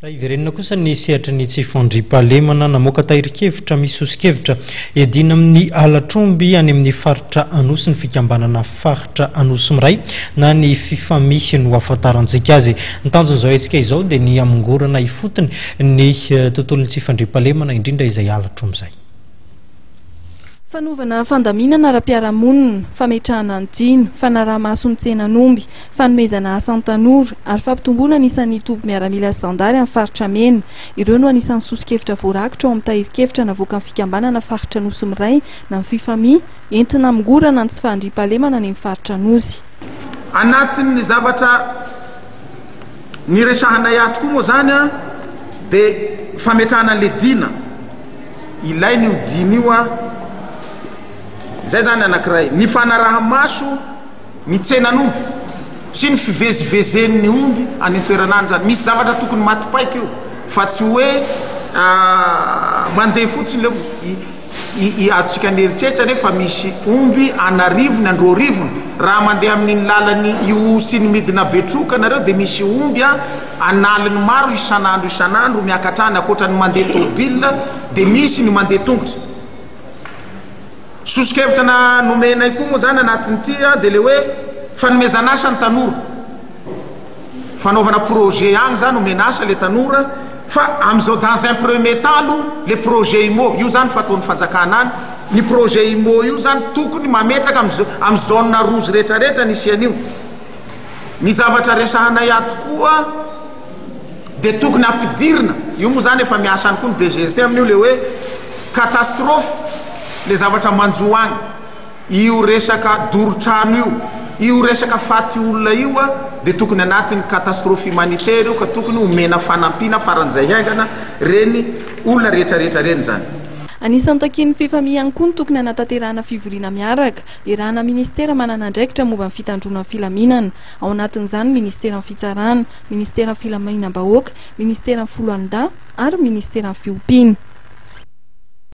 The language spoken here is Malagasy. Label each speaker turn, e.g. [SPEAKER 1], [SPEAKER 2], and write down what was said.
[SPEAKER 1] Raha hiverenana kosa ny sehatry ny tsy fandriampahalemana, namoaka tahirin-kevitra misy soso-kevitra hiadiana amin'ny halatr'omby any amin'ny faritra Anosy ny fikambanana Faritra Anosy Miray na ny Fifami no ahafantarantsika azy. Ny tanjon'izao hetsika izao dia ny hamongorana ifotony ny tontolon'ny tsy fandriampahalemana, indrindra izay halatr'omby izay.
[SPEAKER 2] Fanovana fandaminana ara-piarahamonina, fametrahana ny jino, fanaraha-maso ny tsenan'omby, fanomezana asa ny tanora ary fampitomboana ny isan'ny toby miaramila sy zandary amin'ny faritra mena. Ireo no anisan'ny soso-kevitra voarakitra ao amin'ny tahirin-kevitra navoakan'ny fikambanana Faritra Anosy Miray na ny Fifami, entina hamongorana ny tsy fahandriampahalemana any amin'ny faritra Anosy.
[SPEAKER 3] Anatin'ny zavatra niresahanay ato koa moa izany dia fametrahana an'ilay dina. Ilaina io dina io an! Izay izany anankiray. Ny fanaraha-maso ny tsenan'omby sy ny fivezivezen'ny omby any an-toerana any izany. Misy zavatra tokony maty paika io fa tsy hoe mandeha fotsiny le omby. Azontsika ny eritreritra anefa misy omby an'arivony, androarivony. Raha mandeha amin'iny lalan'ny Ihosy iny midina Betroka nareo dia misy omby an! An'aliny maro isan'andro isan'andro miakatra any, ankoatra ny mandeha tôbila dia misy ny mandeha tongotra. Soso-kevitra na nomenay koa moa zany anatin'ity dia le hoe fanomezana asa ny tanora. Fanaovana projet agny zany omena asa le tanora fa am'izao dans un premier temps aloha le projet IMO io zany fataon'ny fanjakana any, ny projet IMO io zany tokony mametraka am zone rouge retraretra nisy an'io. Ny zavatra resahanay ato koa dia tokony ampidirina, io moa zany efa miasa any koa ny BGRC amin'io le hoe catastrophe le zavatra manjo agny, io resaka doro trano io, io resaka faty olona io a dia tokony anatin'ny catastrophe humanitaire io ka tokony omena fanampiana faran'izay haingana reny olona rehetra rehetra reny zany.
[SPEAKER 2] Anisan'ny takian'ny Fefami ihany koa ny tokony hanatanterahana fivoriana miaraka Iarahana minisitera manana andraikitra momba ny fitandroana ny filaminana. Ao anatin'izany ny minisiteran'ny Fitsarana, minisiteran'ny Filaminam-bahoaka, minisiteran'ny Foloalindahy ary ny minisiteran'ny Fiompiana.